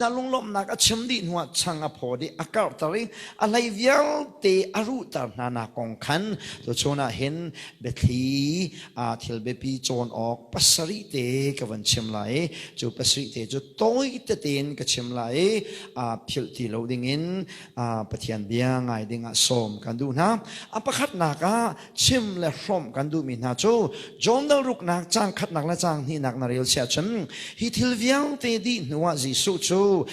Lunglawmhnak a chim dih hnuah chang a phaw dih, a karhter i a hlei vialte a ruhter hna nak kong khan tuchun ah hin biathli thil biapi cawn awk pasarih te ka van chim lai i cu pasarih te cu tawi tete in ka chim lai i philh ti lo dingin Pathian bia ngai dingah sawm kan duh hna. A pakhatnak ah chim le hrawmh kan duhmi hna cu John dal ruknak caang khatnak le caang hnihnak na rel siah cun hi thil vialte dih hnuah Jesuh cu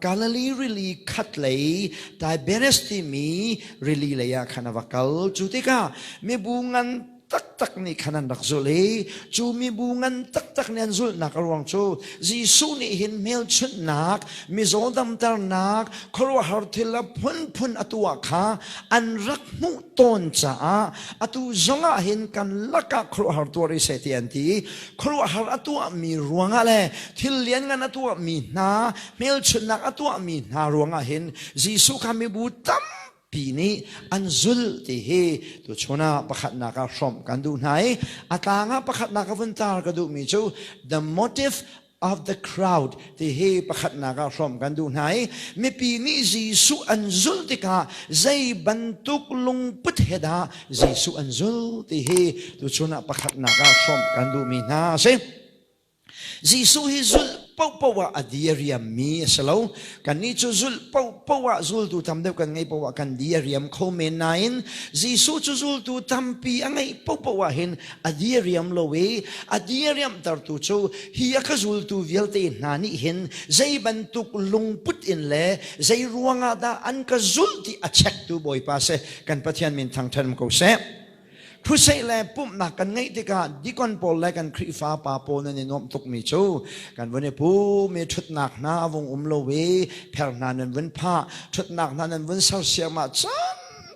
Galilee rili khat lei Tiberias timi rili lei ah khan a va kal. Cu tikah mibu ngan taktak nih khan an rak zulh i cu mibu ngan taktak nih an zulhnak a ruang cu Jesuh nih hin hmelchunhnak, mizaw damternak, khuaruahhar thil a phunphun a tuah kha an rak hmuh tawn caah atu zongah hin kan lakah khuaruahhar tuah rih seh ti an ti i khuaruahhar a tuahmi ruangah le thil lianngan a tuahmi hna hmelchunhnak a tuahmi hna ruangah hin Jesuh kha mibu tam pi nih an zulh ti hi tuchun ah pakhatnak ah hrawmh kan duh hna i a tlang ah pakhatnak a vun tar ka duhmi cu the motive of the crowd ti hi pakhatnak ah hrawmh kan duh hna i mipi nih Jesuh an zulh tikah zei bantuk lungput he dah Jesuh an zulh ti hi tuchun ah pakhatnak ah hrawmh kan duhmi hna a si. Jesuh hi zulh paohpaoh ah a diriammi a si lo. Kannih cu zulh paohpaoh ah zultu tam deuh kan ngeih paoh ah kan diriam kho men nain Jesuh cu zultu tampi a ngeih paohpaoh ah hin a diriam lo i a diriamtertu cu hi a ka zultu vialte hna nih hin zei bantuk lungput in le zei ruangah dah an ka zulh ti a chektu Bawipa si. Kan Pathian min thangṭhat ko seh. Crusade le pumhnak kan ngeih tikah deacon pawl le kan Khrihfa pa pawl nan i nuamh tukmi cu kan vun i pum i ṭhutnak hna a vung um lo i pher hna nan vun phah ṭhutnak hna nan vun sersiam ah cun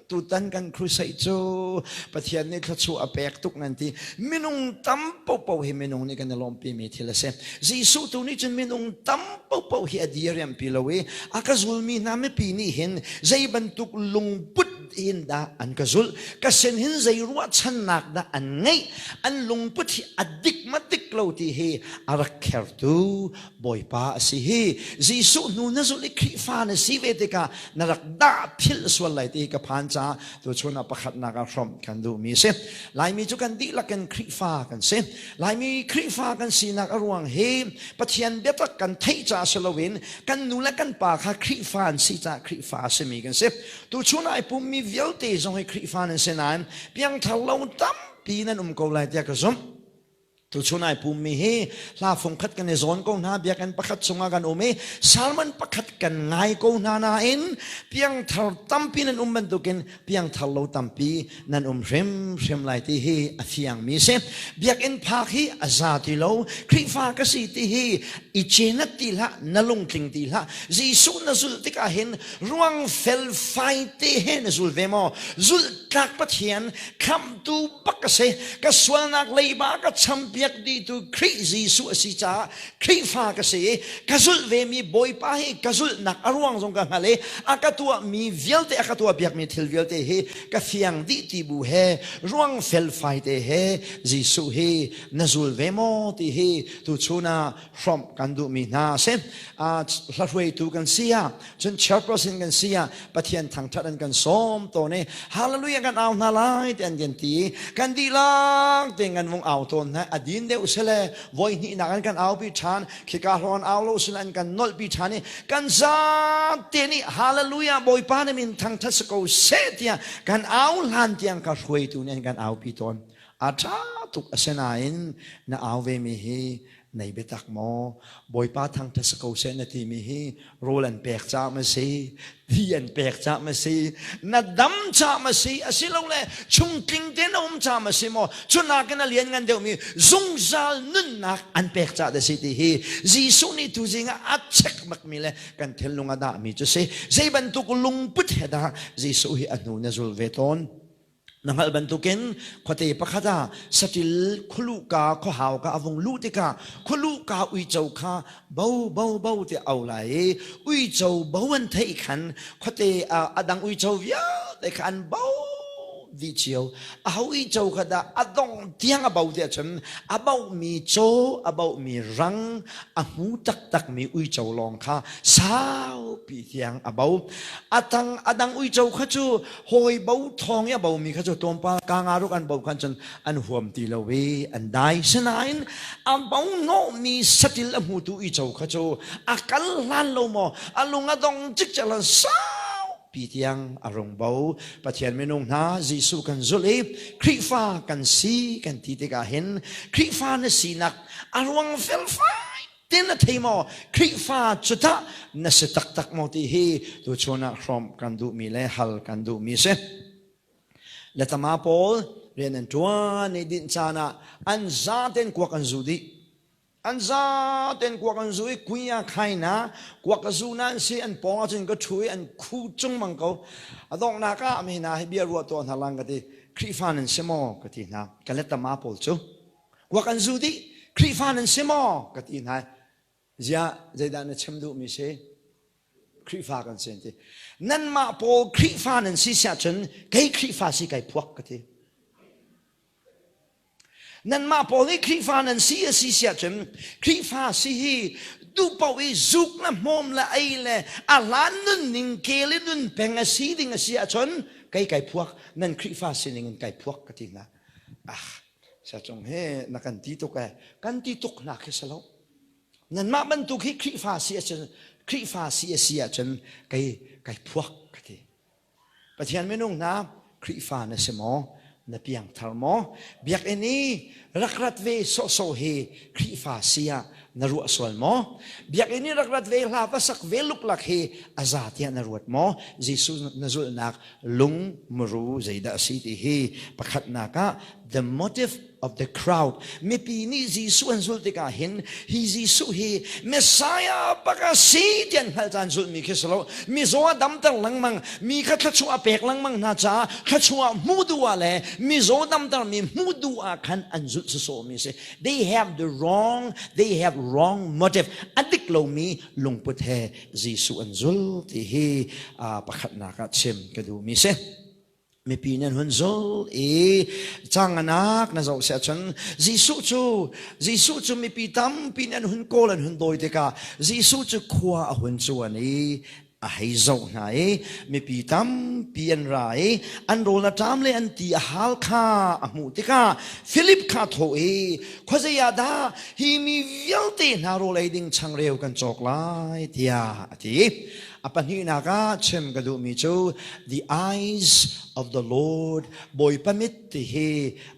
tutan kan crusade cu Pathian nih thluachuah a pek tuk nan ti minung tam paohpaoh hi minung nih kan i lawmhpimi thil a si Jesuh tu nih cun minung tam paohpaoh hi a diriampi lo i a ka zulmi hna mipi nih hin zei bantuk lungput in dah an ka zulh ka sin hin zei ruahchannak dah an ngeih an lungput hi a dik ma dik lo ti hi a rak khertu Bawipa a si hi Jesuh hnu na zulh i Khrihfa na si ve tikah na rak dah philh sual lai ti ka phan caah tuchun ah pakhatnak ah hrawmh kan duhmi a si Laimi cu kan dihlak in Khrihfa kan si Laimi Khrihfa kan sinak a ruang hi Pathian biatak kan theih caah si loin kan nu le kan pa kha Khrihfa an si caah Khrihfa a simi kan si Tuchun ai pummi vialte zong hi Khrihfa nan si nain piangthar lo tampi nan um ko lai tiah ka zumh. Tuchun ai pummi hi hla fungkhat kan i zawn ko hna, biakinn pakhat chungah kan um i sermon pakhat kan ngai ko hna nain piangthar tampi nan um bantukin piangthar lo tampi nan um hrimhrim lai ti hi a fiangmi si. Biakinn phak hi a za ti lo, Khrihfa ka si ti hi i cenat ti hlah, na lungtling ti hlah. Jesuh na zulh tikah hin ruang felfai te he na zul ve maw zulh tlak Pathian khamhtu bak a si ka sualnak leiba ka champiak dihtu Khrih Jesuh a si caah Khrihfa ka si i ka zulh ve mi Bawipa hi ka zulhnak a ruang zong ka hngal i a ka tuahmi vialte a ka tuahpiakmi thil vialte hi ka fiang dih ti bu he ruang felfai te he Jesuh hi na zul ve maw ti hi tuchun ah hrawmh kan duhmi hna a si. Hla hruaitu kan si ah, cun chairperson kan si ah, Pathian thangṭhat an kan sawm tawn i hallelujah kan au hna lai ti an kan ti. Kan dihlak tein kan vung au tawn hna. A din deuh sile voi hnihnak an kan aupi ṭhan, khika hrawng an au lo sile an kan nolhpi ṭhan i kan zate nih hallelujah Bawipa na min thangṭhat si ko seh tiah kan au hlan tiang ka hruaitu nih an kan aupi tawn. A ṭha tuk asinain na au vemi hi Nei biatak maw? Bawipa thangṭhat si ko seh na timi hi rawl an pek caah ma si? Ti an pek caah ma si? Na dam caah ma si? Asilole chungtling te na um caah ma si maw? Cu nakin a lianngan deuhmi zungzal nunnak an pek caah dah si ti hi Jesuh nih tuzing ah a check bakmi le kan thinlung a dahmi cu si. Zei bantuk lungput he dah Jesuh hi a hnu na zul ve tawn? Na hngalh bantukin khuate pakhat ah saṭil khualuhka khuahau ka a vung luh tikah khualuhka uico kha bo bo bo ti au lai i uico bo an theih khan khuate a dang uico vialte kha an bo dih cio. A ho uico kha dah a dong tiang a bo tiah cun a bohmi caw, a bohmi rang, a hmu taktakmi uico lawng kha saupi tiang a bo. A tang a dang uico kha cu hawi bo thawng i a bomi kha cu tlawmpal ka nga ruk an bo khan cun an huam ti lo i an dai. Sinain a bo hnawhmi satil a hmutu uico kha cu a kal hlan lo maw a lung a dong cikcek lan saupi tiang a rung bo. Pathian minung hna Jesuh kan zulh i Khrihfa kan si kan ti tikah hin Khrihfa na sinak a ruang felfai tin na thei maw Khrihfa cu tah na si taktak maw ti hi tuchun ah hrawmh kan duhmi le hal kan duhmi si. Letama pawl rian an ṭuan i dinh caan ah an zaten kuak an zu dih. An zaten kuak an zu i kui a khai na kuak a zu na an si an pawng ahcun ka ṭhu i an khu cung mang ko. A donghnak ah mi hna hi bia ruah tuah hna lang ka ti. Khrihfa nan si maw ka ti hna. Ka letama pawl cu. Kuak an zu dih. Khrihfa nan si maw ka ti hna. Ziah zeidah na chim duhmi si? Khrihfa kan si an ti. Nanmah pawl Khrihfa nan si siah cun kei Khrihfa si kai phuak ka ti. Nanmah pawl nih Khrihfa nan si a si siah cun Khrihfa si hi duhpaoh i zuk le hmawm le ei le a hlan nunning kel i nun peng a si ding a si ahcun kei kai phuak nan Khrihfa sining in kai phuak ka ti hna. Ah, siacung he na kan ti tuk eh. Kan ti tuk hna khi si lo. Nanmah bantuk hi Khrihfa si ahcun Khrihfa si a si ahcun kei kai phuak ka ti. Pathian minung hna Khrihfa na si maw? Na piangthar maw? Biakinn i rak rat ve sawhsawh hi Khrihfa si ah na ruah sual maw? Biakinn i rak rat ve hla va sak ve luklak hi a za tiah na ruat maw? Jesuh na zulhnak lung muru zeidah a si ti hi pakhatnak ah the motive of the crowd. Mipi nih Jesuh an zulh tikah hin hi Jesuh hi Messiah bak a si ti an hngalh caan zulhmi khi si lo. Mizaw a damter lengmang, mi kha thluachuah a pek lengmang hna caah thluachuah hmuh duh ah le mizaw damtermi hmuh duh ah khan an zulh sawsawhmi si. They have the wrong, they have wrong motive. A dik lomi lungput he Jesuh an zul ti hi pakhatnak ah chim ka duhmi si. Mipi nan hun zul i canganak na zoh siah cun Jesuh cu Jesuh cu mipi tampi nih an hun kawl an hun dawi tikah Jesuh cu khua a hun cuan i a hei zoh hna i mipi tampi an ra i an rawl a ṭam le an ti a hal kha a hmuh tikah Filip kha thawh i khuazei ah dah hi mi vialte hna rawl ei ding changreu kan cawk lai tiah a ti. A pahnihnak ah chim ka duhmi cu the eyes of the Lord Bawipa mit ti hi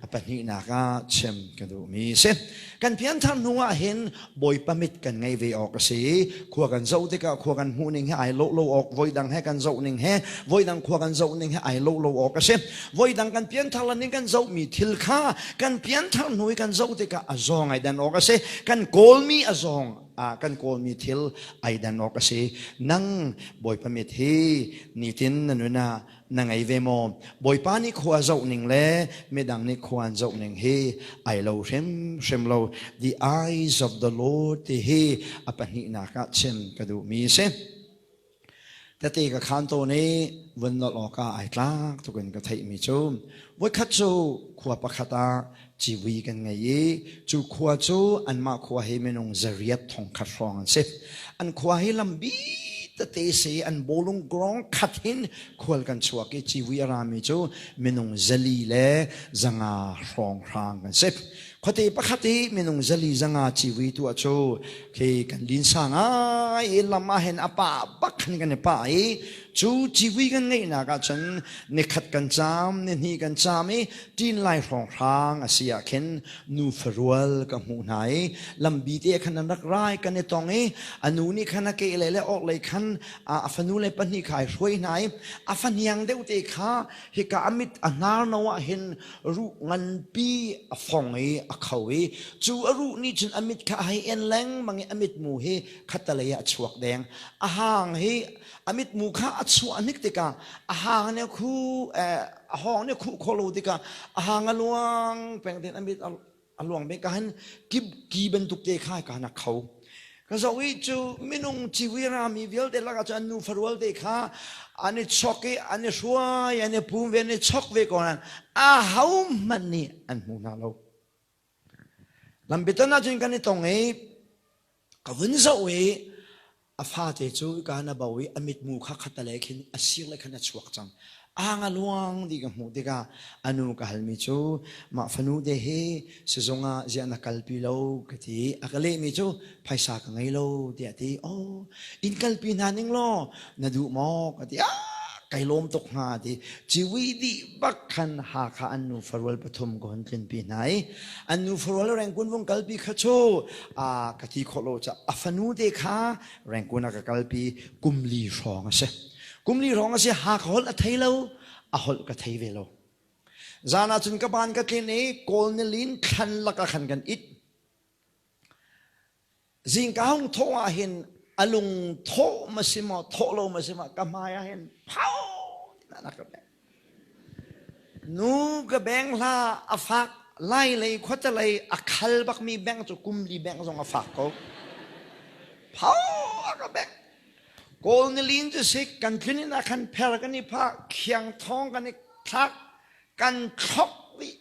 a pahnihnak ah chim ka duhmi si. Kan pianthar hnu ah hin Bawipa mit kan ngei ve awk a si. Khua kan zoh tikah khua kan hmuh ning he ai lo lo awk, voidang he kan zoh ning he voidang khua kan zoh ning he ai lo lo awk a si. Voidang kan pianthar lan in kan zohmi thil kha kan pianthar hnu i kan zoh tikah a zawng ai dan awk a si. Kan kawlmi a zawng ah kan kawlmi thil ai dan awk a si. Nang Bawipa mit hi nitin na nun ah na ngei ve maw? Bawipa nih khua zoh ning le midang nih khua an zoh ning hi ai lo hrimhrim lo. The eyes of the Lord ti hi a pahnihnak ah chim ka duhmi a si. Tete ka khaan tawn i vun nolh awkah ai tlak tuk in ka theihmi cu voikhat cu khua pakhat ah civui kan ngei i cu khua cu anmah khua hi minung zariat thongkhat hrawng an si. An khua hi lambi tete si an bawlung grong khat hin khual kan chuak i civui a rami cu minung zali le zanga hrawng hrang kan si. Khuate pakhat i minung zali zanga civui tuah cu khi kan linsa ngai i lam ah hin a pa bak khan kan i pah i cu civui kan ngeihnak ah cun nikhat kan caam nihnih kan caam i ṭin lai hrawnghrang a si ah khin nu farual ka hmuh hna i lambi te khan an rak rai kan i tong i a nu nih khan a ke le le orh lei khan a fanu le pahnih kha ai hruai hna i a fahniang deuh te kha hika a mit a hnar no ah hin ruh nganpi a fong i a kho i cu a ruh nih cun a mit kha a hei en lengmang i a mitmu hi khattalei ah a chuak deng. A hang hi a mitmu kha a chuah hnik tikah a hang nih a khu a hawng nih a khuh khawh lo tikah a hang a luang peng ten a mit a luang bik ah hin ki bantuk te kha ka na kho. Ka zoh i cu minung civui rami vialte lakah cun an nu farual te kha an i chok i an i hruai, an i pum ve, an i chok ve ko nain ahohmanh nih an hmu hna lo. Lampi ton ahcun kan i tong i ka vun zoh i a fate cu ka na bo i a mitmu kha khatale khin a sir le khan a chuak cang. Ang a luang ti ka hmuh tikah a nu ka halmi cu mah fanu te hi sizung ah ziah na kalpi lo ka ti. A ka lehmi cu phaisa ka ngei lo tiah a ti. Oh, in kalpi hna ning law na duh maw ka ti. Ah, kai lawm tuk hnga ti. Ciwi dih bak khan Hakha an nu farual pathum ka hun tlinpi hna i an nu farual Rengkun vung kalpi kha cu a ka ti khawh lo ca a fanu te kha Rengkun a ka kalpi kum li hrawng a si. Kum li hrawng a si Hakha holh a thei lo, a holh ka thei ve lo. Zan ah cun ka ban ka tlin i Kawl nilin thlan lakah khan kan it. Zingka hung thawh ah hin a lung thawh ma si maw thawh lo ma si maw ka hmai ah hin phau tina ka beng. Nu ka beng hla a fak lai lei khuate lei a khal bakmi beng cu kum li beng zong a fak ko. Phau a ka beng. Kawl nilin cu sik kan tlun in ah khan pher kan i phah khiang thawng kan i thlak kan thlok dih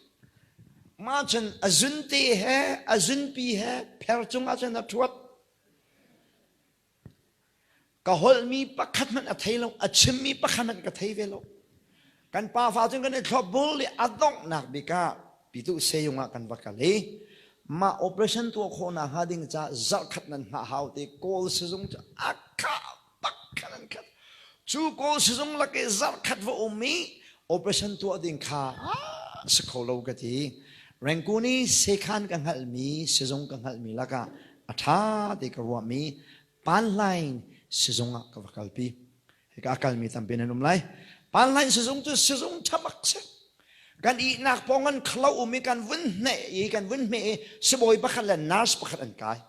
Mah cun a zunte he a zunpi he pher cungah cun a ṭhuat. Ka holhmi pakhat hmanh a thei lo, a chimmi pakhat hmanh ka thei ve lo. Kan pa fa cun kan i thlop bul i a donghnak bik ah pitu seyung ah kan va kal i mah operation tuah khawhnak hnga ding caah zarhkhat nan hngah hau ti Kawl sizung cu a khah bak khan an khat. Cu Kawl sizung lak i zarhkhat va um i operation tuah ding kha si kho lo ka ti. Rangoon i sekhan ka hngalhmi, sizung ka hngalhmi lakah a ṭha te ka ruahmi Panhlain sizung ah ka va kalpi. Hika a kalmi tampi nan um lai. Panhlain sizung cu sizung ṭha bak si. Kan ihnak pawng an khlo um i kan vun hne i kan vun hme i sibawi pakhat le nurse pakhat an kai.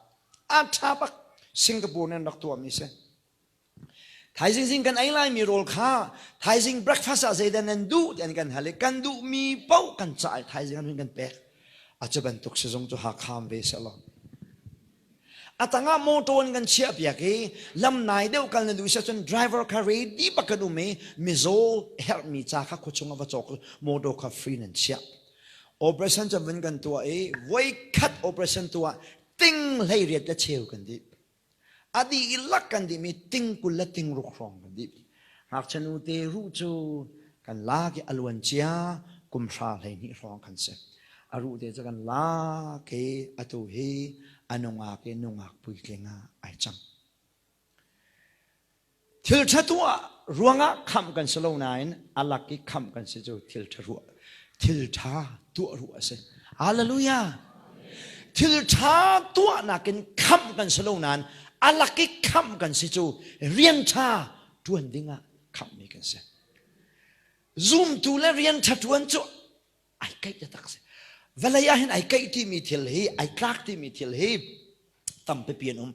A ṭha bak. Singapore nih an rak tuahmi si. Thaizing zing kan ei laimi rawl kha thaizing breakfast ah zeidah nan duh ti an kan hal i kan duhmi paoh kan cah i thaizing an hun kan pek. A cu bantuk sizung cu Hakha um ve sehlaw. A tangah motor in kan chiah piak i lam nai deuh kal na duh si ahcun driver kha ready bak kan um i mizaw herhmi ca kha khuachung ah va cawk motor kha free nan chiah. Operation cu vun kan tuah i voikhat operation tuah ting 18 le cheu kan dih. A dihlak kan dihmi ting 20 le ting ruk hrawng kan dih. Ngakchia nute ruh cu kan lak i a luan cia kum hra 12 hrawng kan si. A ruh te cu kan lak i atu hi a nungak i nungak puitling ah ai cang. Thil ṭha tuah ruangah khamh kan si lo nain a lak i khamh kan si cu thil ṭha ruah thil ṭha tuah ruah a si. Hallelujah! Thil ṭha tuahnak in khamh kan si lo nain a lak i khamh kan si cu rian ṭha ṭuan dingah khamhmi kan si. Zumtu le rian ṭha ṭuan cu ai kaih taktak si. Vawlei ah hin ai kaih timi thil hi, ai tlak timi thil hi tampipi an um.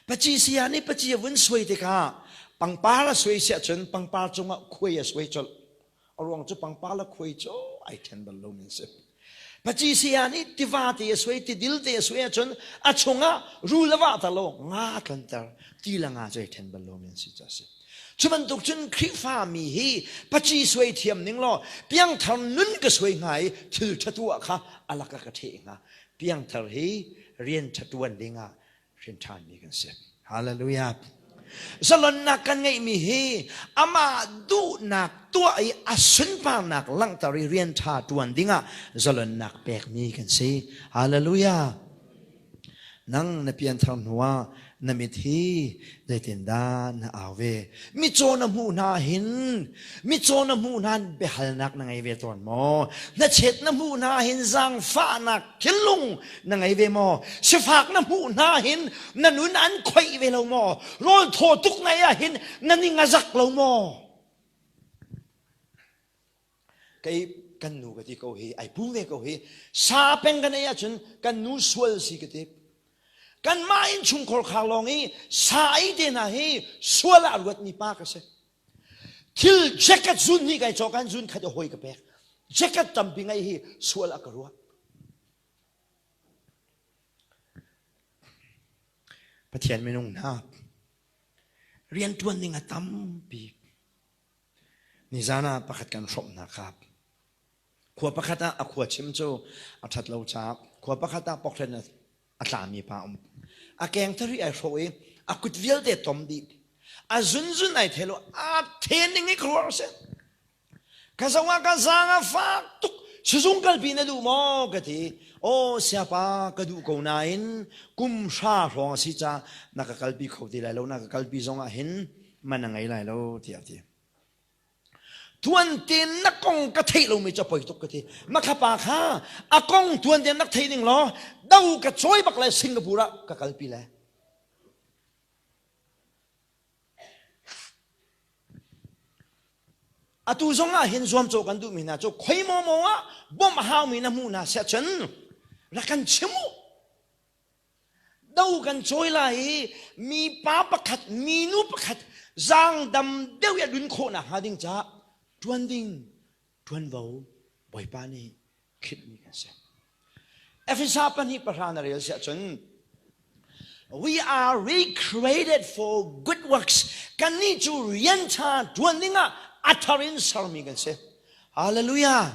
Paci saya nih paci a vun suai tikah pangpar a suai siah cun pangpar cungah khuai a suai colh. A ruang cu pangpar le khuai cu ai ṭhen bal lomi an si. Paci saya nih tiva te a suai, tidil te a suai ahcun a chungah rul a vah lo, nga tlonter, ti le nga cu ai ṭhen bal lomi an si cu a si. Cu bantuk cun Khrihfa mi hi paci suai thiam ning law piangthar nun ka suai hnga i thil ṭha tuah kha a lak ah ka ṭheh hnga. Piangthar hi rian ṭha ṭuan dingah hrin ṭhanmi kan si. Hallelujah. Zalonnak kan ngeihmi hi amah duhnak tuah i a sunparnak langhter i rian ṭha ṭuan dingah zalonnak pekmi kan si. Hallelujah. Nang na pianthar hnuah na mit hi zeitindah na au ve? Mitcaw na hmuh hna hin mitcaw na hmuh hna biahalnak na ngei ve tawn maw? Hnachet na hmuh hna hin zaangfahnak thinlung na ngei ve maw? Sifak na hmuh hna hin na nun an khoih ve lo maw? Rawl thaw tuk ngai ah hin na ning a zak lo maw? Kei kan nu ka ti ko hi ai pum ve ko hi sa peng kan ei ahcun kan nu sual si ka ti kanmah innchungkhar khar lawng i sa ei te hna hi sual ah ruatmi pa ka si thil jacket zun hi kai cawk kan zun khat i hawi ka pek jacket tampi ngei hi sual ah ka ruah. Pathian minung hna rianṭuan ding a tampi. Nizan ah pakhat kan hrawmh hna kha. Khua pakhat ah a khua chim cu a ṭhat lo caah khua pakhat ah pokhren a tlami pa um. A keng thari ai hrawh i a kut vialte tom dih. A zunzun ai thelo a then ding i khuaruah a si. Ka zong ah ka zaang a fak tuk. Sizung kalpi na duh maw ka ti. Aw siapa ka duh ko nain kum hra hrawng a si ca na ka kalpi kho ti lai lo na ka kalpi zong ah hin man a ngei lai lo tiah a ti. Tuan tein na kong ka theih lomi cu a poi tuk ka ti. Makha pa kha a kong tuan tein rak thei ding law do ka cawi bak lai Singapore ah ka kalpi lai. Atu zong ah hin zuamcawh kan duhmi hna cu khoi maw maw ah bawmh a haumi na hmuh hna siah cun rak kan chim u. Do kan cawi lai i mipa pakhat minu pakhat zaangdam deuh i a dun khawhnak hnga ding caah ṭuan ding ṭuanvo Bawipa nih khinhmi kan si. Efesa pahnih pahra na rel siah cun We are recreated for good works. Kannih cu rian ṭha ṭuan dingah a thar in sermi kan si. Hallelujah.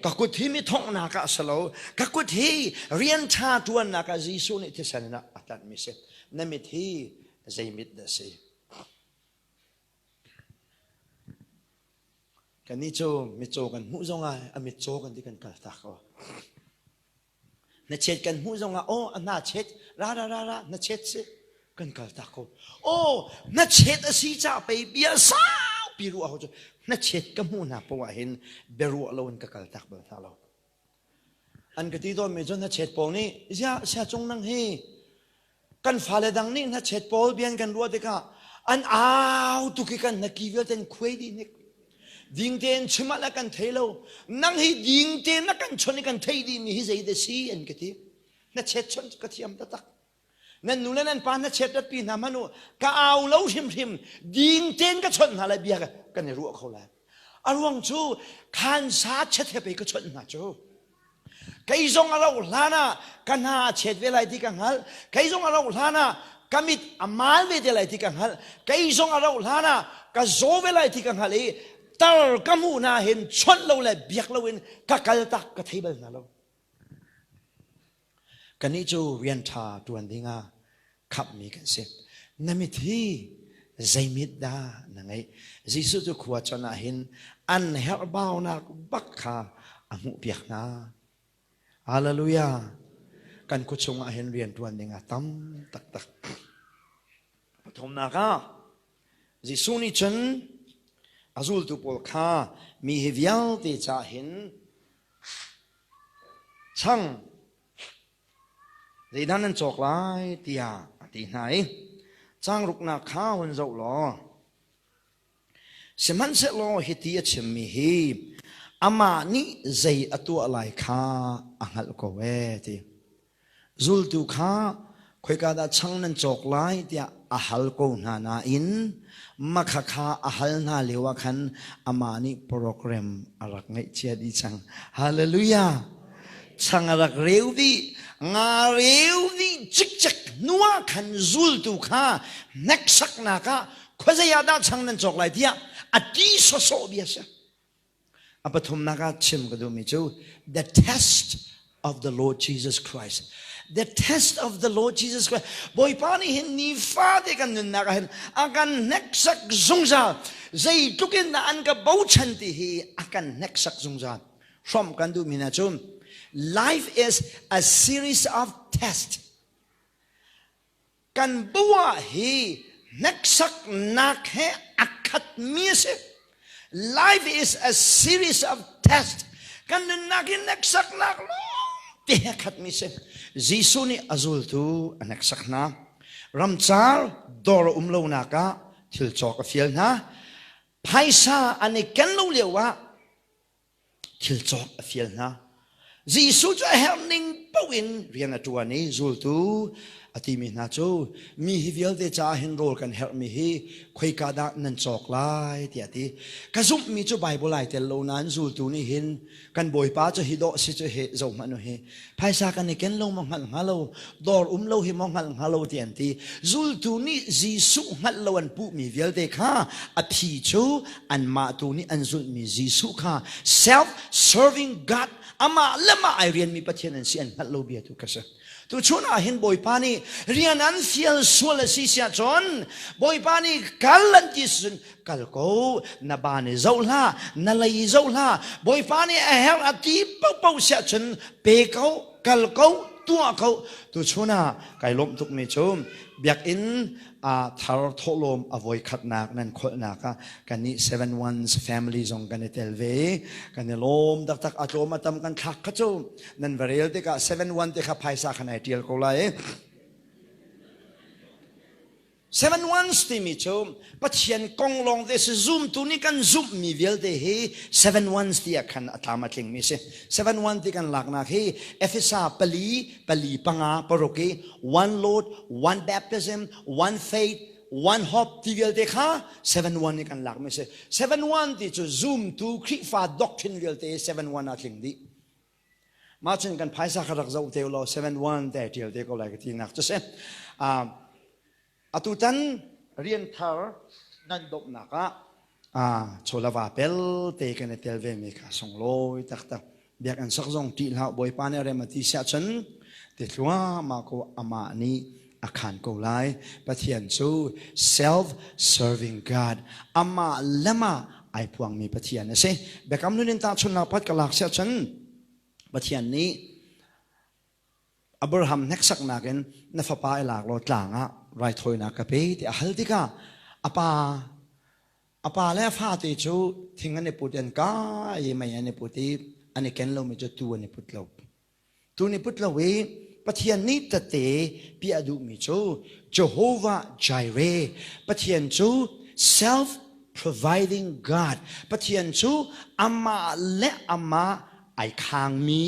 Ka kut hi mi thonghnak ah a si lo. Ka kut hi rian ṭha ṭuannak ah Jesuh nih thisen in a tlanhmi si. Na mit hi zei mit dah si? Kannih cu mitcaw kan hmuh zongah a mitcaw kan ti kan kal tak ko. Hnachet kan hmuh zongah aw a hnachet ra ra ra ra hnachet si kan kal tak ko. Aw hnachet a si ca pei bia saupi ruah ho cu hnachet ka hmuh hna poah hin biaruah lo in ka kal tak bal hna lo. An ka ti tawnmi cu hnachet pawl nih ziah siacung nang hi kan fale dang nih hnachet pawl bian kan ruah tikah an au tuk i kan hnaki vialte an khuai dih hnik. Ding tein chim ah le kan thei lo. Nang hi ding tein na kan chawnh i kan theih dihmi hi zei dah si an ka ti. Hnachet chawnh cu ka thiam taktak. Nan nu le nan pa hnachet ratpi hna hmanh u ka au lo hrimhrim ding tein ka chawnh hna lai bia kan i ruah kho lai. A ruang cu khansa chethe pei ka chawnh hna cu. Kei zong a rauh hlan ah ka hna a chet ve lai ti ka hngalh. Kei zong a rauh hlan ah ka mit a mal ve te lai ti ka hngalh. Kei zong a rauh hlan ah ka zaw ve lai ti ka hngalh i tar ka hmuh hna hin chawnh lo le biak loin ka kal tak ka thei bal hna lo. Kannih cu rian ṭha ṭuan dingah khamhmi kan si. Na mit hi zei mit dah na ngeih? Jesuh cu khua chon ah hin an herhbaunak bak kha a hmuhpiak hna. Hallelujah! Kan khua chungah hin rian ṭuan ding a tam taktak. Pathumnak ah Jesuh nih cun a zultu pawl kha mi hi vialte caah hin Chang zeidah nan cawk lai tiah a ti hna i changruknak kha hun zoh law sihmanhsehlaw hiti a chimmi hi amah nih zei a tuah lai kha a hngalh ko ee ti. Zultu kha khoika dah chang nan cawk lai tiah a hal ko hna nain makha kha a hal hna lio ah khan amah nih program a rak ngeih cia dih cang. Hallelujah! Chang a rak reu dih. Nga reu dih cikcek hnu ah khan zultu kha hneksaknak ah khuazei ah dah chang nan cawk lai tiah a ti sawsawh bia si. A pathumnak ah chim ka duhmi cu the test of the Lord Jesus Christ. The test of the Lord Jesus Christ. Bawipa nih hin nifate kan nunnak ah hin a kan hneksak zungzal. Zeitluk in dah an ka bochan ti hi a kan hneksak zungzal. Hrawmh kan duhmi hna cu life is a series of tests. Kan buah hi hneksaknak he a khatmi a si. Life is a series of tests. Kan nunnak hi hneksaknak lawngte he a khatmi a si. Jesuh nih a zultu a hneksak hna. Ramcar dawr a um lonak ah thil cawk a fial hna. Phaisa an i ken lo lio ah thil cawk a fial hna. Jesuh cu a herh ning paoh in rian a ṭuan i zultu A timi hna cu mi hi vialte caah hin rawl kan herhmi hi khoika dah nan cawk lai tiah a ti. Ka zumhmi cu Bible ai tel lo nain zultu nih hin kan Bawipa cu hi dawh si cu hi zoh hmanh u hi phaisa kan i ken lo maw hngalh hnga lo dawr um lo hi maw hngalh hnga lo ti an ti. Zultu nih Jesuh hngalh lo an puhmi vialte kha a phi cu anmah tu nih an zulhmi Jesuh kha self serving God amah le mah ai rianmi Pathian an si an hngalh lo bia tu ka si. Tuchun ah hin Bawipa nih rian an fial sual a si siah cun Bawipa nih kal an ti cun kal ko na ba nih zoh hlah na lei zoh hlah Bawipa nih a herh a ti paohpaoh siah cun pe ko kal ko tuah ko tuchun ah kai lawmh tukmi cu biakinn a thar thawhlawm a voi khatnak nan kholhnak ah kannih 71 family zong kan i tel ve kan i lawm taktak a tlawm a tam kan thlak kha cu nan va rel tikah 71 te kha phaisa khan ai tial ko lai 71 timi cu Pathian kong lawng te si zumtu nih kan zumhmi vialte hi 71 ti ah khan a tlam a tlingmi si 71 ti kan laknak hi Efesa pali pali panga paruk i one Lord one baptism one faith one hope ti vialte kha 71 nih kan lakmi si 71 ti cu zumtu Khrihfa doctrine vialte 71 ah tling dih Mah cun kan phaisa kha rak zoh te law 71 te ṭial te ko lai ka ti nak cu si. Atutan rian thar nan bawmhnak ah chawlava pel te kan i tel ve mi kha sunglawi taktak. Biakinn sak zong ṭih hlah Bawipa nih rem a ti siah cun ti thluahmah ko amah nih a khan ko lai. Pathian cu self-serving God amah le mah ai phuangmi Pathian a si. Biakam hlun in tahchunhnak pakhat ka lak siah cun Pathian nih Abraham hneksaknak in na fapa i lak law tlang ah raithawinak ka pe ti a hal tikah a pa a pa le a fate cu thing an i put an kai i mei an i put i an i ken lomi cu tuu an i put lo. Tu nih put lo i Pathian nih tete piah duhmi cu Jehovah Jireh Pathian cu self providing God Pathian cu amah le amah ai khangmi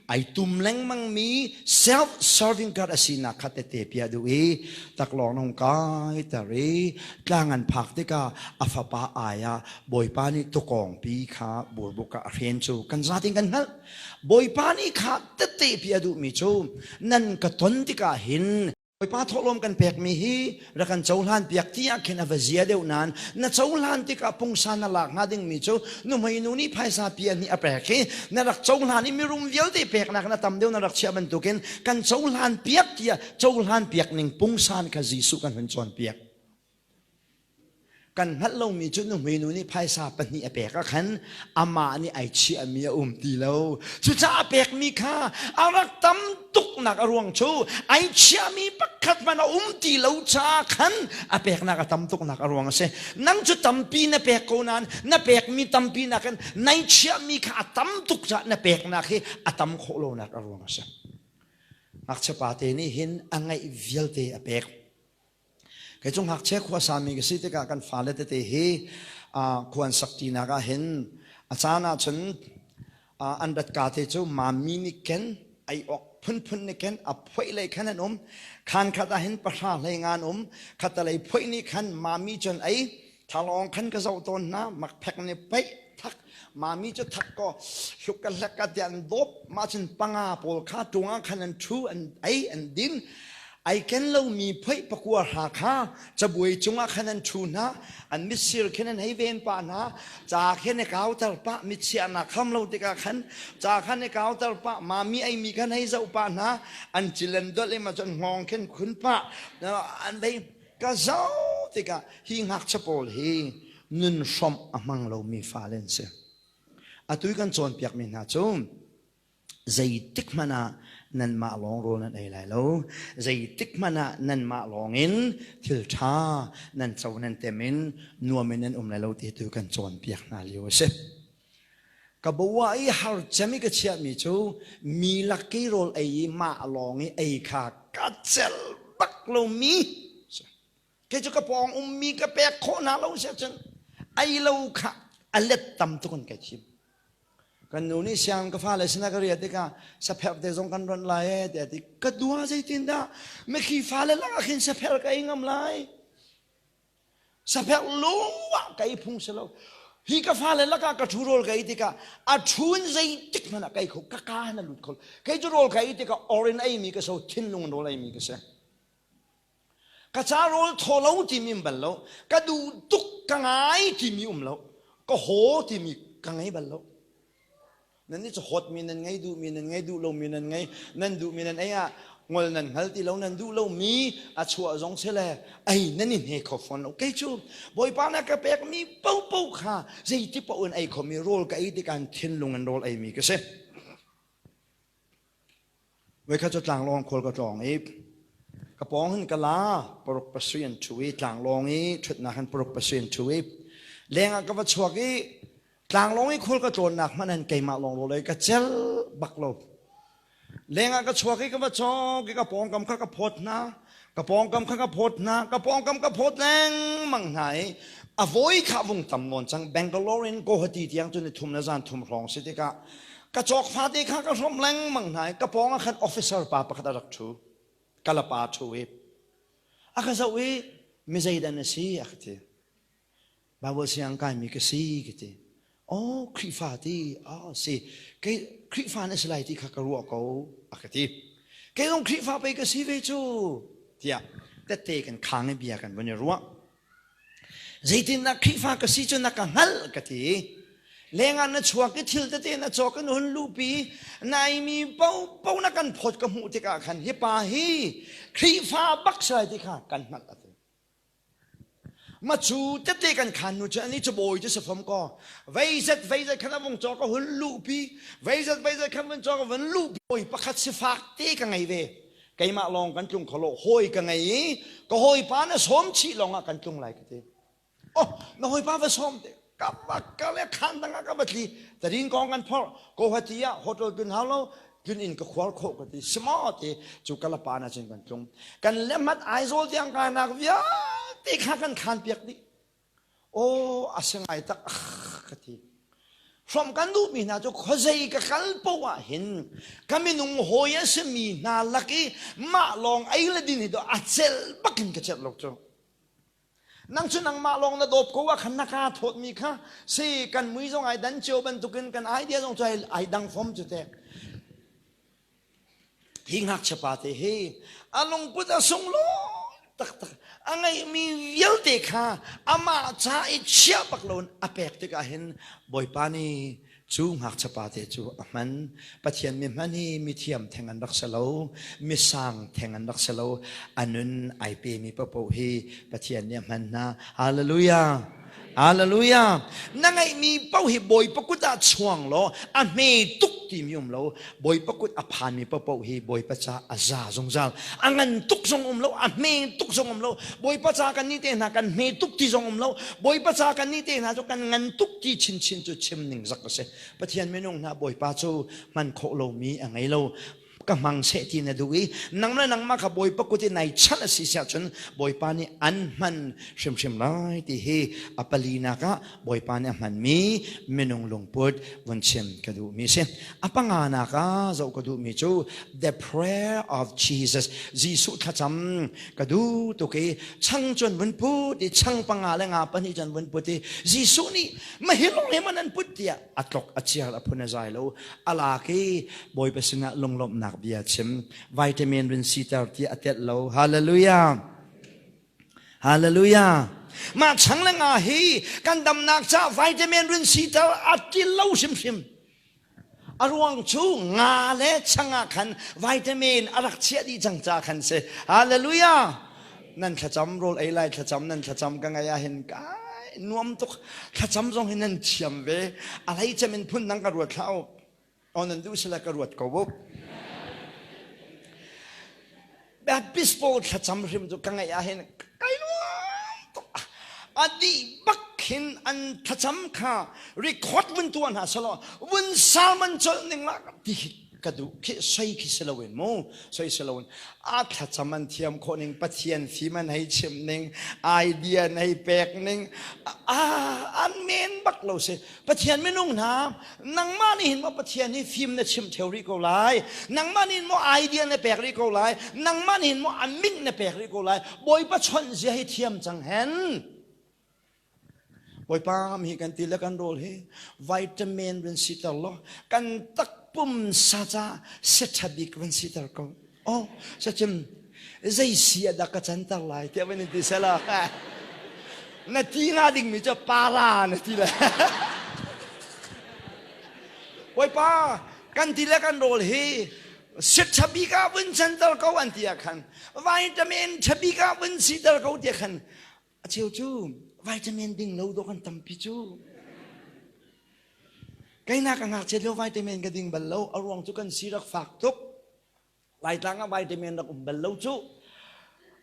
ai tum lengmangmi self serving God a sinak kha tete piah duh i taklawng na hung kai ter i tlang an phak tikah a fapa ai ah Bawipa nih tukawngpi kha burbuk ah a hren cu kan zatin kan hngalh Bawipa nih kha tette pi a duhmi cu nan ka ton tikah hin Bawipa thawhlawm kan pekmi hi rak kan cohlan piak ti ah khin a va zia deuh nain na cohlan tikah pungsan na lak hnga dingmi cu nuhmei nu nih phaisa pia nih a pek i na rak cohlan i mirum vialte peknak na tam deuh na rak chiah bantukin kan cohlan piak tiah cohlan piak ning pungsan kha Jesuh kan hun cawnpiak. Kan hngalh lomi cu nuhmeinu nih phaisa pahnih a pek ah khan amah nih ai chiahmi a um ti lo. Cucaah a pekmi kha a rak tam tuknak a ruang cu ai chiahmi pakhat hmanh a um ti lo caah khan a peknak a tam tuknak a ruang a si. Nang cu tampi na pek ko nain na pekmi tampi nakin nai chiahmi kha a tam tuk caah na peknak hi a tam khawh lonak a ruang a si. Ngakchia pate nih hin a ngeih vialte a pek. Kei cu ngakchia khuasami ka si tikah kan fale tete hi khua an sak ṭinak ah hin a caan ahcun an rat ka te cu mami nih khin ei awk phunphun nih khin a phoih lei khan an um. Khaan khat ah hin pahra hlei nga an um. Khatalei phoih nih khan mami cun ei Thalawng khan ka zoh tawn hna makphek nih paih thak mami cu thak ko hluk ka hlek ka tiah an dawp mah cun panga pawl kha ṭung ah khan an ṭhu an ei an din ai ken lomi phoih pakua hra kha cabuai cungah khan an ṭhu hna an mitsir khin an hei ven pah hna ca khin i kauter pah mitchiahnak kham lo tikah khan ca khan i kauter pah mami eimi khan hei zoh pah hna an cil an dolh i ma cun hngawng khin khun pah an vei Ka zoh tikah hi ngakchia pawl hi nun hrawmh a hmang lomi fale an si. Atu i kan cawnpiakmi hna cu zeitik hmanh ah nanmah lawng rawl nan ei lai lo. Zeitik hmanh ah nanmah lawng in thil ṭha nan co nan tem in nuam in nan um lai lo ti tu kan cawnpiak hna lio a si. Ka bawah i har cem i ka chiahmi cu mi lak i rawl ei i mah lawng i ei kha ka celh bak lomi kei cu ka pawng ummi ka pek khawh hna lo si ahcun ei lo kha a let tam tuk in kai thim. Kan nu nih siang ka fale sinah ka riah tikah sapherh te zong kan ronh lai ee tiah ti. Ka dua zeitindah mikhi fale lakah khin sapherh ka ei ngam lai? Sapherh lungah ka ei phung si lo. Hi ka fale lakah ka ṭhu rawl ka ei tikah a ṭhu in zeitik hmanh ah ka ei kho, ka kaa in a lut kho. Kei cu rawl ka ei tikah or in eimi ka so, thinlung in rawl eimi ka si. Ka ca rawl thaw lo timi um bal lo. Ka duh tuk ka ngai timi um lo. Ka haw timi ka ngei bal lo. Nan nih cu hawtmi nan ngei, duhmi nan ngei, duh lomi nan ngei, nan duhmi nan ei ah ngol nan hngal ti lo, nan duh lomi a chuah zong si le ei nan i hne kho fawn lo. Kei cu Bawipa na ka pekmi paohpaoh kha zeiti paoh in ei khomi rawl ka ei tikah thinlung in rawl eimi ka si. Voikhat cu tlanglawng khual ka tlawng i ka pawng hin ka la paruk pasarih an ṭhu i tlanglawng i ṭhutnak hin paruk pasarih an ṭhu i lengah ka va chuak i tlanglawng i khual ka tlawnnak hmanh hin keimah lawng rawl ei ka cel bak lo. Lengah ka chuak i ka va cawk i ka pawngkam kha ka phawt hna ka pawngkam kha ka phawt hna ka pawngkam ka phawt lengmang hna i a voi kha vung tam nawn cang Bangalore in Guwahati tiang cu ni thum le zan thum hrawng si tikah Ka cawk fate kha ka hrawmh lengmang hna i ka pawng ah khan officer pa pakhat a rak ṭhu. Kalapa ṭhu i a ka zoh i mi zeidah na si a ka ti. Bible siang kaimi ka si ka ti. Oh, Khrihfa ti, oh si. Kei Khrihfa na si lai ti kha ka ruah ko a ka ti. Kei zong Khrihfa pei ka si ve cu tiah tette kan khang i bia kan vun i ruah. Zeitindah Khrihfa ka si cu na ka hngalh ka ti. Lengah na chuak i thil tete na cawk in hun luhpi naimi popo na kan phawt ka hmuh tikah khan hi pa hi Khrihfa bak si lai ti kha kan hngalh a ti. Ma cu tete kan khan nu cu ani cu bawi cu si fom ko. Veizet veizet khan a vung cawk a hun luhpi veizet veizet khan vun cawk a vun luhpi bawi pakhat sifak te ka ngei ve. Keimah lawng kan tlung kho lo hawi ka ngei i ka hawipa na sawm chih lawng ah kan tlung lai ka ti. Oh, na hawipa va sawm te ka va ka le khan dang ah ka va tli tarin kong kan phor Guwahati ah hotel tlun hau lo tlun in ka khuar khawh ka ti sima ti cu kalapa na cun kan tlung kan lemat Aizawl tiang kai nak vialte kha kan khan piak dih Aw a si ngai tak ka ti. Hrawmh kan duhmi hna cu khuazei ka kal poah ah hin ka minung hawi a simi hna lak i mah lawng ei le din hi to a celh bakin ka celh lo cu. Nang cu nangmah lawng na dawp ko ah khan na kaa thawtmi kha si kan mui zong ai dan cio bantukin kan idea zong cu ai dang fom cu te. Hi ngakchia pa te hi a lungput a sunglawi taktak. A ngeihmi vialte kha amah ca i chiah bak loin a pek tikah hin Bawipa nih cu ngakchia pa te cu a hman. Pathian mi hman hi mithiam theng an rak si lo, misang theng an rak si lo. A nun ai pemi paohpaoh hi Pathian nih a hman hna. Hallelujah! Hallelujah! Na ngeihmi paoh hi Bawipa kut ah chuang law a hme tuk timi um lo. Bawipa kut a phanmi paohpaoh hi Bawipa ca a za zungzal. A ngan tuk zong um lo, a hme tuk zong um lo. Bawipa ca kan nih te hna kan hme tuk ti zong um lo. Bawipa ca kan nih te hna cu kan ngan tuk ti chinchin cu chim ning zak a si. Pathian minung hna Bawipa cu hman khawh lomi a ngei lo. Ka hmang seh ti na duh i nang le nangmah kha Bawipa kut i nai chanh a si siah cun Bawipa nih an hman hrimhrim lai ti hi a palinak ah Bawipa nih a hmanmi minung lungput vun chim ka duhmi a si. A panganak ah zoh ka duhmi cu the prayer of Jesus Jesuh thlacam ka duh tuk i chang cun vun put i chang panga le nga pahnih cun vun put i Jesuh nih mahilong he man an put tiah a tlok a ciar a phun a zai lo a lak i Bawipa sinah lunglawmhnak bia chim vitamin rin siter ti a telh lo hallelujah hallelujah mah chang le nga hi kan damnak ca vitamin rin siter a ti lo hrimhrim a ruang cu nga le chang ah khan vitamin a rak chiah dih cang ca khan si hallelujah nan thlacam rawl ei lai thlacam nan thlacam ka ngai ah hin kai nuam tuk thlacam zong hi nan thiam ve a hlei cem in phun dang ka ruat hlah u o nan duh sila ka ruat ko bu Baptist pawl thlacam hrim cu ka ngaih ah hin kai nuam tuk a dih bak hin an thlacam kha record vun tuah hna selaw vun sermon colh ning la ti hi. Ka duh khi soi khi si loin mu soi si loin a thlacam an thiam khawh ning Pathian fim an hei chimh ning idea an hei pek ning a an men bak lo si Pathian minung hna nangmah nih hin maw Pathian hi fim na chimh theo rih ko lai nangmah nih hin maw idea na pek rih ko lai nangmah nih hin maw a ming na pek rih ko lai Bawipa chawnh zia hi thiam cang hen Bawipa mi kan ti le kan rawl hi vitamin van siter law kan takpum sa ca setha bik van siter ko. Oh, sacim zei si ah dah ka canter lai tiah van in ti sela. Na ti nga ding mi cu para na ti le. Bawipa kan ti le kan rawl hi setha bik ah vun canter ko an ti ah khan vitamin tha bik ah vun siter ko tiah khan A cheu cu vitamin ding lo dawh kan tampi cu. Keinak ka ngakchiat lio vitamin ka ding bal lo. A ruang cu kan si rak fak tuk. Laitlang ah vitamin rak um bal lo cu.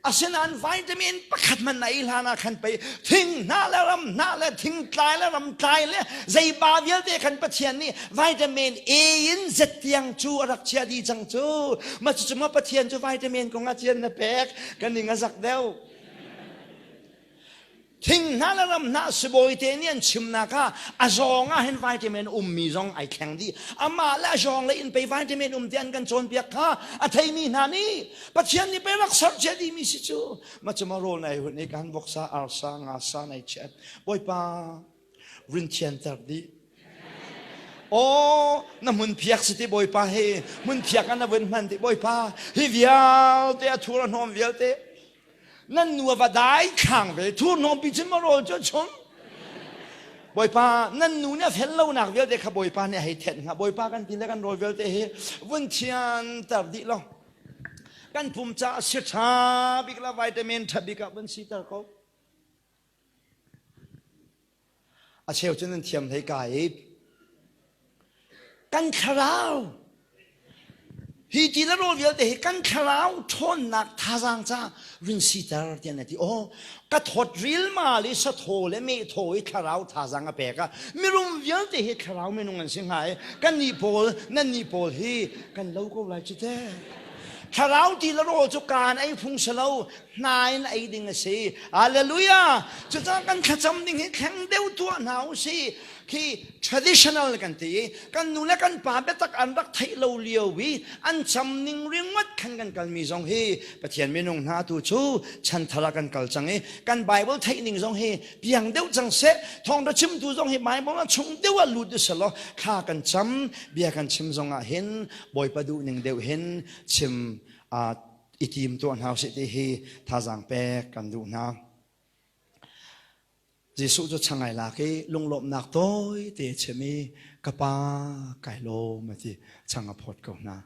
Asinain vitamin pakhat hmanh na ei hlan ah khan pei thing hna le ram hna le thingtlai le ramtlai le zeiba vialte khan Pathian nih vitamin A in Z tiang cu a rak chia dih cang cu. Ma cucu ma Pathian cu vitamin kong ah cian na pek kan ning a zak deuh. Thing hna le ram hna sibawi te nih an chimnak ah a zawng ah hin vitamin ummi zong ai thleng dih. Amah le a zawng le in pei vitamin um ti an kan cawnpiak kha a theimi hna nih Pathian nih pei rak ser cia dihmi si cu. Ma cu ma rawl nai hun i kan voksa arsa ngasa nai chiat. Bawipa rin thianter dih. Aw na hmun phiak si ti Bawipa hi hmun phiak ah na vun hman ti Bawipa hi vialte a thur a hnawm vialte Nan nu a va dai khang ve thurhnawm pi cun maw rawl cu a chum Bawipa nan nu nih a fel lonak vialte kha Bawipa nih a hei thenh hnga Bawipa kan ti le kan rawl vialte hi vun thianter dih lo kan pum caah si ṭha bik la vitamin ṭha bik ah vun siter ko A cheu cu nan thiam hlei ka i kan thlarau hi ti le rawl vialte hi kan thlarau ṭhawnnak thazaang ca rin siter tiah na ti aw ka thawt rilmal i sathaw le mehthaw i thlarau thazaang a pek a mirum vialte hi thlarau minung an si hnga i kan nih pawl nan nih pawl hi kan lo ko lai cu teh thlarau ti le rawl cu kaan ei phung si lo hna in ei ding a si. Hallelujah! Cucaah kan thlacam ding hi thleng deuh tuah hna u si. Khi traditional kan ti i kan nu le kan pa biatak an rak theih lo lio i an cam ning ringawt khan kan kalmi zong hi Pathian minung hna tu cu chanthar ah kan kal cang i kan Bible theih ning zong hi piang deuh cang seh thawngtha chimtu zong hi Bible a chung deuh ah lut selaw thla kan cam bia kan chim zong ah hin Bawipa duh ning deuh hin chim i tim tuah hna usih ti hi thazaang pek kan duh hna. Jesuh cu changai lak i lunglawmhnak tawi te chim i ka pa kai lawm a ti chang a phawt ko hna.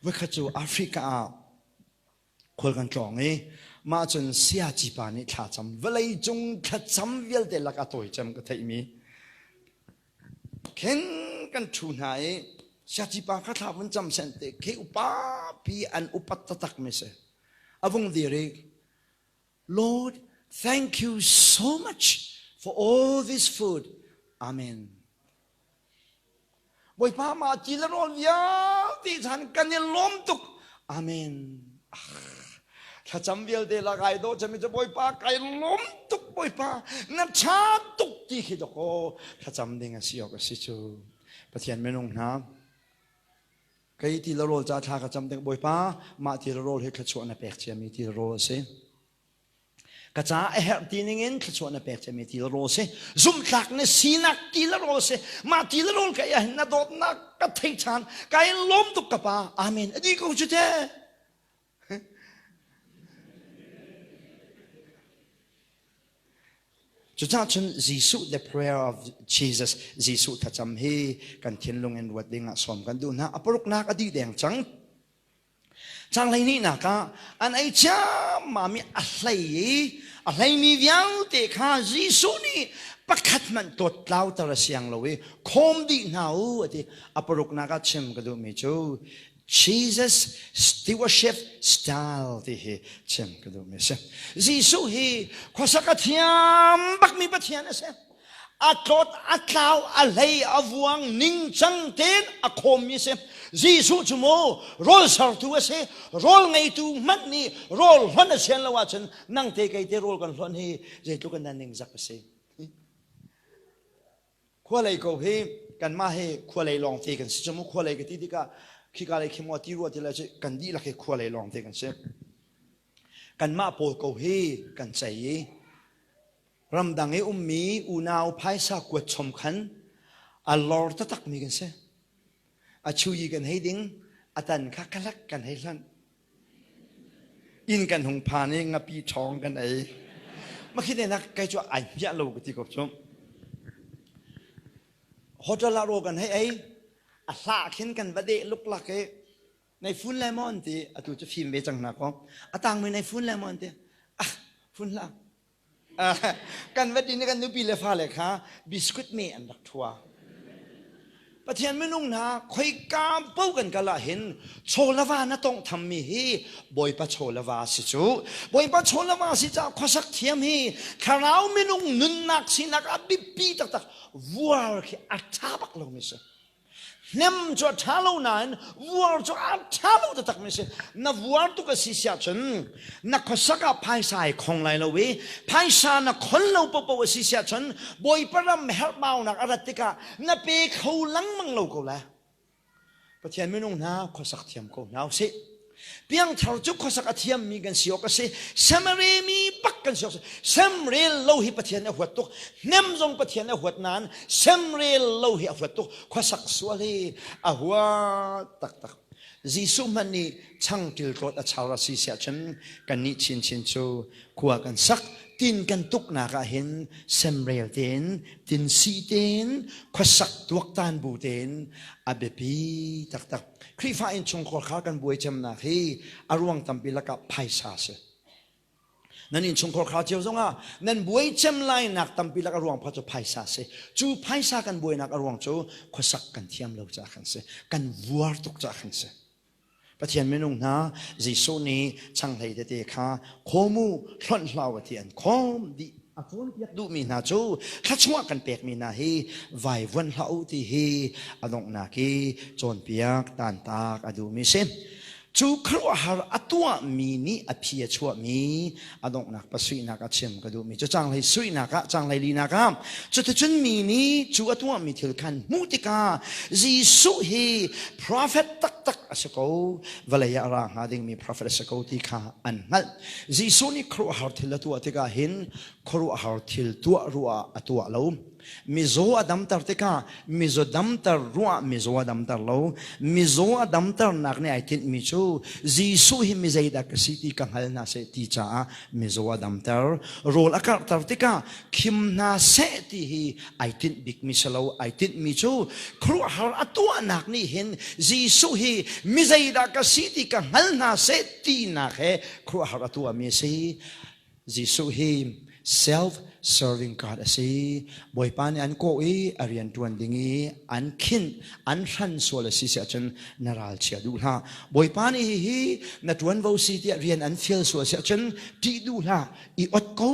Voikhat cu Africa ah khual kan tlawng i mah cun siaci pa nih thlacam vawlei cung thlacam vialte lak a tawi cem ka theihmi Khin kan ṭhu hna i siaci-pa kha thla vun cam sen te khi upa pi an upat taktak mi si. A vung dir i, Lord, thank you so much for all this food. Amen. Bawipa mah ti le rawl vialte chan kan i lawm tuk. Amen. Thlacam vialte la kai dawh cem cu Bawipa kai lawm tuk Bawipa na ṭha tuk ti khi dawkaw thlacam ding a si awk a si cu Pathian minung hna kei ti le rawl ca thla ka cam ding Bawipa mah ti le rawl hi thluachuah na pek ciami ti le rawl a si Ka caah a herh ti ningin thluachuah na pek cemi ti le rawl si. Zumhtlak na sinak ti le rawl si. Mah ti le rawl ka ei ahhin na dawtnak ka thei ṭhan. Kai lawm tuk ka pa. Amen. A dih ko cu te. Cucaah cun Jesuh the prayer of Jesus Jesuh thlacam hi kan thinlung in ruat ding ah sawm kan duh hna. A paruknak a dih deng cang. Cang hleihnihnak ah an ei ciammam i a hlei i a hleimi vialte kha Jesuh nih pakhat hmanh tawt tlauter a siang lo i khawm dih hna u a ti. A paruknak ah chim ka duhmi cu Jesus stewardship style ti hi chim ka duhmi a si. Jesuh hi khuasak a thiam bakmi Pathian a si. A tlawt, a tlau, a hlei, a vuang, ningcang tein a khawmmi a si. Jesuh cu mu rawl sertu a si. Rawl ngeitu hmanh nih rawl hlonh a sian lo ahcun nang te kei te rawl kan hlonh hi zeitluk in dah ningzak a si. Khualei ko hi kanmah hi khualei lawngte kan si cu mu khualei ka ti tikah khika lei khi maw ti rua ti le cu kan dihlak hi khualei lawngte kan si. Kanmah pawl ko hi kan cei i ramdang i ummi unau phaisa kuat chom khan a lor taktakmi kan si. A chuyi kan hei ding, a tan kha kalak kan hei hlanh. Inn kan hung phan i ngapi ṭhawng kan ei. Makhi te nak kai cu ai hmiah lo ka ti ko cu. Hotel ah rawl kan hei ei. A hlah khin kan va deh luklak i nei fun le maw an ti. Atu cu fim ve cang hna kaw. A tangmi nei fun le maw an ti. Ah, fun hlah. Kan va din i kan nupi le fale kha biscuit me an rak ṭhua. Pathian minung hna khoika po kan kal ah hin chawlava na tongh thammi hi Bawipa chawlava si cu. Bawipa chawlava si caah khuasak thiam hi thlarau minung nunnak sinak a biapi taktak vuar khi a ṭha bak lomi si. Hnem cu a ṭha lo nain vuar cu a ṭha lo taktakmi a si. Na vuar tuk a si siah cun na khuasak ah phaisa ai khong lai lo i phaisa na khon lo paohpaoh a si siah cun Bawipa ram herhbaunak a rat tikah na pe kho lengmang lo ko lai. Pathian minung hna khuasak thiam ko hna usih. Piangthar cu khuasak a thiammi kan si awk a si. Semremi bak kan si awk a si. Semrel lo hi Pathian a huat tuk. Hnem zong Pathian a huat nain semrel lo hi a huat tuk. Khuasak sual hi a huat taktak. Jesuh hmanh nih changṭil tlawt a char a si siah cun kannih chinchin cu khua kan sak tin kan tuknak ah hin semrel tein tinsi tein khuasak tuaktan bu tein a biapi taktak. Khrihfa innchungkhar kha kan buai cemnak hi a ruang tampi lakah phaisa si. Nan innchungkhar kha cio zongah nan buai cem lainak tampi lak a ruang pakhat cu phaisa si. Cu phaisa kan buainak a ruang cu khuasak kan thiam lo caah khan si. Kan vuar tuk caah khan si. Pathian minung hna Jesuh nih changhlei tete kha khawm u hlonh hlah u ti an khawm dih a cawnpiak duhmi hna cu thluachuah kan pekmi hna hi vaivuan hlah u ti hi a donghnak i cawnpiak tantak a duhmi si. Cu khuaruahhar a tuahmi nih a phi a chuahmi a donghnak pasuihnak a chim ka duhmi cu canghlei suihnak ah canghlei linak ah cuticun mi nih cu a tuahmi thil khan hmuh tikah Jesuh hi prophet taktak a si ko vawlei ah a ra hnga dingmi prophet a si ko ti kha an hngalh. Jesuh nih khuaruahhar thil a tuah tikah hin khuaruahhar thil tuah ruah a tuah lo. Mizaw a damter tikah mizaw damter ruah mizaw a damter lo. Mizaw a damternak nih ai tinhmi cu Jesuh hi mi zeidah ka si ti ka hngal hna seh ti caah mizaw a damter. Rawl a karhter tikah khim hna seh ti hi ai tinh bikmi si lo. Ai tinhmi cu khuaruahhar a tuahnak nih hin Jesuh hi mi zeidah ka si ti ka hngal hna seh tinak he khuaruahhar a tuahmi a si. Jesuh hi self-serving God a si. Bawipa nih an kawh i a rian ṭuan ding i an khinh, an hran sual a si si ahcun na ralchia duh hlah. Bawipa nih hihi na ṭuanvo si tiah rian an fial sual si ahcun ṭih duh hlah, i ot ko.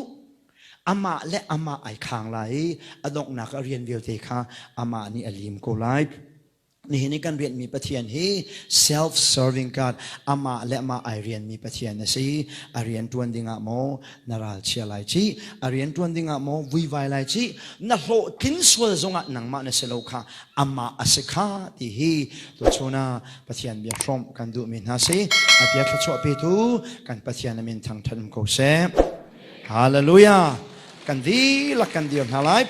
Amah le amah ai khang lai i a donghnak a rian vialte kha amah nih a lim ko lai. Nihin i kan rianhmi Pathian hi self-serving God, amah le amah ai rianmi Pathian a si. A rian ṭuan dingah maw na ralchia lai cih, a rian ṭuan dingah maw vuivai lai cih, na hlawhtlin sual zongah nangmah na si lo kha amah a si kha ti hi tuchun ah Pathian bia hrawmh kan duhmi hna si. A bia thluachuah petu kan Pathian a min thangṭhat um ko seh. Hallelujah! Kan dihlak kan dir hna lai.